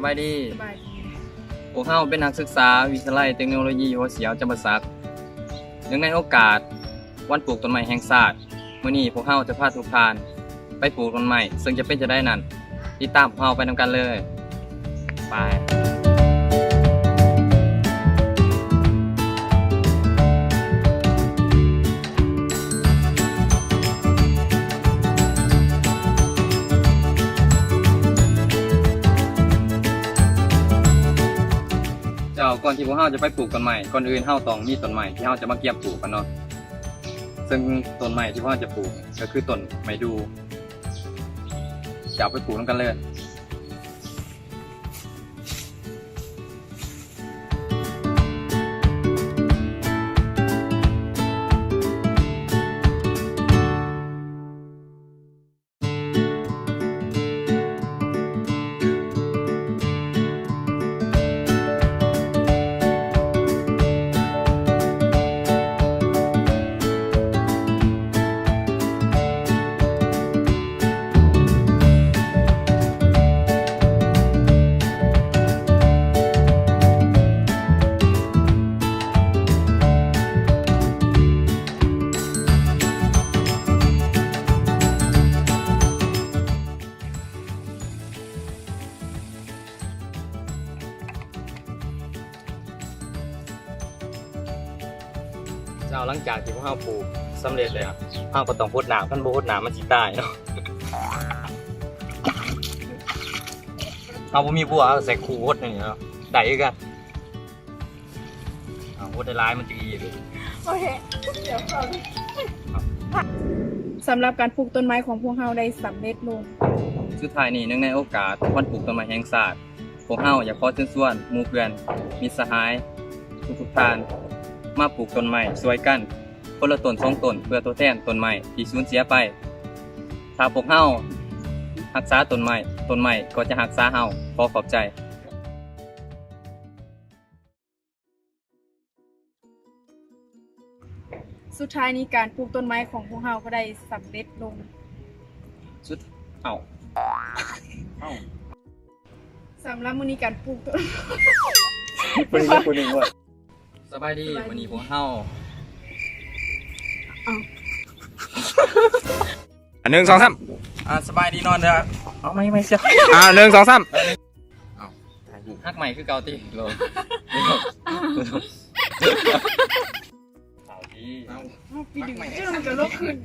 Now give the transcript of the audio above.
ສະບາຍດີ ສະບາຍດີ ພວກເຮົາເປັນນັກສຶກສາວິທະຍາໄລເຕັກໂນໂລຢີຫົວສຽວຈຳປາສັກ. ເນື່ອງໃນໂອກາດວັນປູກຕົ້ນໄມ້ແຫ່ງຊາດ, ມື້ນີ້ພວກເຮົາຈະພາທຸກທ່ານໄປປູກຕົ້ນໄມ້, ເຊິ່ງຈະເປັນຈັ່ງໃດນັ້ນ, ຕິດຕາມພວກເຮົາໄປນຳກັນເລີຍ. ໄປ. ເຈົ້າ, ກ່ອນທີ່ພວກເຮົາຈະໄປປູກຕົ້ນໄມ້, ກ່ອນອື່ນເຮົາຕ້ອງມີຕົ້ນໄມ້ທີ່ເຮົາຈະມາກຽມປູກກັນເນາະ. ເຊິ່ງຕົ້ນໄມ້ທີ່ພວກເຮົາຈະປູກກໍຄືຕົ້ນໄມ້ດູ່. ຈະເອົາໄປປູກນຳກັນເລີຍ. ເຈົ້າ, ຫຼັງຈາກທີ່ພວກເຮົາປູກສຳເລັດແລ້ວ, ເຮົາກໍຕ້ອງຫົດນ້ຳ, ຄັນບໍ່ຫົດນ້ຳມັນຊິຕາຍເນາະ. ເຮົາບໍ່ມີບົວ, ເຮົາໃສ່ຄູຫົດນີ້ເນາະ, ໄດ້ຄືກັນ. ເອົາ ຫົດຫຼາຍໆ ມັນຈະອີ່ເດ້. ໂອເຄ ດຽວກ່ອນ. ສຳລັບການປູກຕົ້ນໄມ້ຂອງພວກເຮົາໄດ້ສຳເລັດລົງ. ສຸດທ້າຍນີ້, ເນື່ອງໃນໂອກາດວັນປູກຕົ້ນໄມ້ແຫ່ງຊາດ, ພວກເຮົາຢາກຂໍເຊີນຊວນໝູ່ເພື່ອນ, ມິດສະຫາຍ ທຸກໆທ່ານ ມາປູກຕົ້ນໄມ້ຊ່ວຍກັນ ຄົນລະຕົ້ນສອງຕົ້ນ ເພື່ອທົດແທນຕົ້ນໄມ້ທີ່ສູນເສຍໄປ. ຖ້າພວກເຮົາຮັກສາຕົ້ນໄມ້, ຕົ້ນໄມ້ກໍຈະຮັກສາເຮົາ. ຂໍຂອບໃຈ. ສຸດທ້າຍນີ້ການປູກຕົ້ນໄມ້ຂອງພວກເຮົາກໍໄດ້ສຳເລັດລົງ. ສຸດ ເອົ້າ ເອົ້າ ສຳລັບມື້ນີ້ການປູກຕົ້ນ ເປັນຜູ້ໜຶ່ງວ່າ ສະບາຍດີ ສະບາຍດີ ມື້ນີ້ພວກເຮົາ ເອົ້າ ອັນ ໜຶ່ງ ສອງ ສາມ ອ່າ ສະບາຍດີນອນເດີ ເອົາ ໃໝ່ ໃໝ່ ເຊຍ ອ່າ ໜຶ່ງ ສອງ ສາມ ເອົາ ຫັກໃໝ່ຄືເກົ່າຕິ ໂລ ເອົາ ເອົາ ປີໜຶ່ງ ເຈົ້າ ມັນກະລົກຂຶ້ນ.